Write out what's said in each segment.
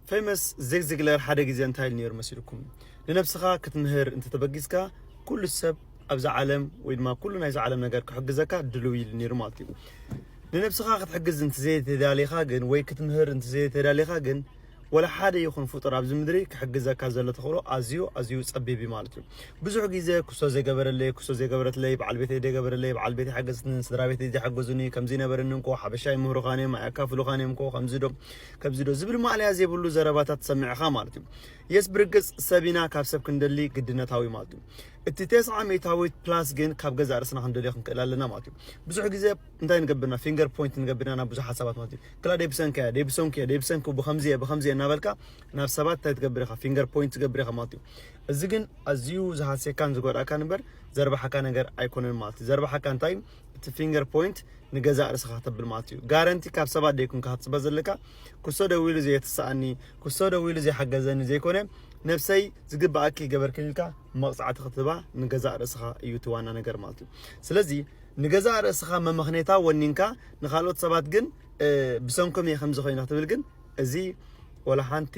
ፌመስ ዜግ ዚግለር ሓደ ግዜ እንታይ ኢሉ ነይሩ መሲልኩም? ንነብስኻ ክትምህር እንተተበጊስካ ኩሉ ሰብ ኣብዛ ዓለም ወይ ድማ ኩሉ ናይዛ ዓለም ነገር ክሕግዘካ ድልው ኢሉ ነይሩ ማለት እዩ። ንነብስኻ ክትሕግዝ እንተዘይተዳሊኻ ግን ወይ ክትምህር እንተዘይተዳሊኻ ግን ወላ ሓደ ይኹን ፍጡር ኣብዚ ምድሪ ክሕግዘካ ዘሎ ተኽእሎ ኣዝዩ ኣዝዩ ጸቢብ እዩ ማለት እዩ። ብዙሕ ግዜ ክሶ ዘይገበረለይ ክሶ ዘይገበረትለይ በዓል ቤተይ ዘይገበረለይ በዓል ቤተይ ሓገዝትኒ ስድራ ቤተይ ዘይሓገዙኒ ከምዚ ነበረኒ እንኮ ሓበሻ ይምህሩኻን እዮም ኣያካፍሉኻን እዮም እንኮ ከምዚ ዶ ከምዚ ዶ ዝብል ማእለያ ዘይብሉ ዘረባታት ትሰምዕ ኢኻ ማለት እዩ። የስ ብርግጽ ሰብ ኢና ካብ ሰብ ክንደሊ ግድነታዊ ማለት እዩ። እቲ ተስዓ ሚእታዊት ፕላስ ግን ካብ ገዛእ ርእስና ክንደልዮ ክንክእል ኣለና ማለት እዩ። ብዙሕ ግዜ እንታይ ንገብርና ፊንገር ፖይንት ንገብርና ናብ ብዙሓት ሰባት ማለት እዩ። ክላ ደይ ብሰንኪ እያ ደይ ብሰንኪ እያ ደይ ብሰንኪ ብኸምዚ እየ ብኸምዚ እየ እናበልካ ናብ ሰባት እንታይ ትገብር ኢኻ ፊንገር ፖይንት ትገብር ኢኻ ማለት እዩ። እዚ ግን ኣዝዩ ዝሃስየካን ዝጎድኣካን እምበር ዘርባሓካ ነገር ኣይኮነን ማለት እዩ። ዘርባሓካ እንታይ እቲ ፊንገር ፖይንት ንገዛእ ርእስኻ ተብል ማለት እዩ። ጋረንቲ ካብ ሰባት ደይኮንካ ክትፅበ ዘለካ ክሶ ደው ኢሉ ዘየተሰኣኒ ክሶ ደው ኢሉ ዘይሓገዘኒ ዘይኮነ ነብሰይ ዝግበኣኪ ገበርክን ኢልካ መቕፃዕቲ ክትህባ ንገዛእ ርእስኻ እዩ እቲ ዋና ነገር ማለት እዩ። ስለዚ ንገዛእ ርእስኻ መመኽኔታ ወኒንካ ንኻልኦት ሰባት ግን ብሰንኮም እየ ከምዚ ኮይነ ክትብል ግን እዚ ወላ ሓንቲ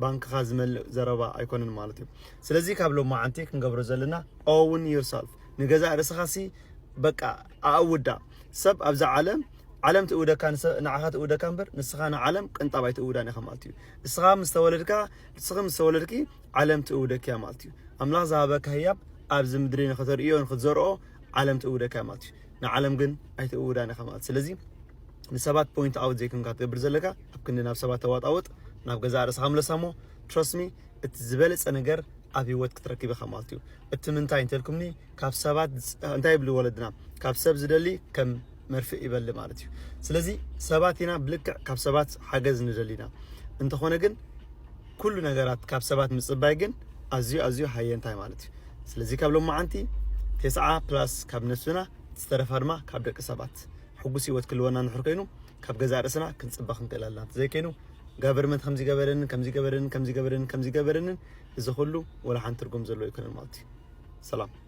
ባንክኻ ዝመልእ ዘረባ ኣይኮነን ማለት እዩ። ስለዚ ካብ ሎማዓንቲ ክንገብሮ ዘለና own yourself ንገዛእ ርእስኻ ሲ በቃ ኣእውዳ ሰብ ኣብዛ ዓለም ዓለም ትእውደካ ንዓኻ ትእውደካ እምበር ንስኻ ንዓለም ቅንጣብ ኣይትእውዳን ኢኻ ማለት እዩ። ንስኻ ምስ ተወለድካ ንስኺ ምስ ተወለድኪ ዓለም ትእውደኪ እያ ማለት እዩ። ኣምላኽ ዝሃበካ ህያብ ኣብዚ ምድሪ ንኽተርእዮ ንኽትዘርኦ ዓለም ትእውደካ እያ ማለት እዩ። ንዓለም ግን ኣይትእውዳን ኢኻ ማለት ስለዚ ንሰባት ፖይንት ኣውት ዘይኮንካ ትገብር ዘለካ ኣብ ክንዲ ናብ ሰባት ተዋጣውጥ ናብ ገዛእ ርእስኻ ምለሳ እሞ trust me እቲ ዝበለፀ ነገር ኣብ ህይወት ክትረክብ ኢኻ ማለት እዩ። እቲ ምንታይ እንተልኩምኒ ካብ ሰባት እንታይ ይብሉ ወለድና ካብ ሰብ ዝደሊ ከም መርፍእ ይበሊ ማለት እዩ። ስለዚ ሰባት ኢና ብልክዕ ካብ ሰባት ሓገዝ ንደሊ ኢና። እንተኾነ ግን ኩሉ ነገራት ካብ ሰባት ምፅባይ ግን ኣዝዩ ኣዝዩ ሃየንታይ ማለት እዩ። ስለዚ ካብ ሎማዓንቲ ተስዓ ፕላስ ካብ ነብስና ዝተረፋ ድማ ካብ ደቂ ሰባት ሕጉስ ህይወት ክልወና ንሕር ኮይኑ ካብ ገዛእ ርእስና ክንፅበ ክንክእል ኣለና። እንተዘይኮይኑ ጋቨርመንት ከምዚ ገበረንን ከምዚ ገበረንን ከምዚ ገበረንን ከምዚ ገበረንን እዚ ኩሉ ወላ ሓንቲ ትርጉም ዘለዎ ኣይኮነን ማለት እዩ። ሰላም።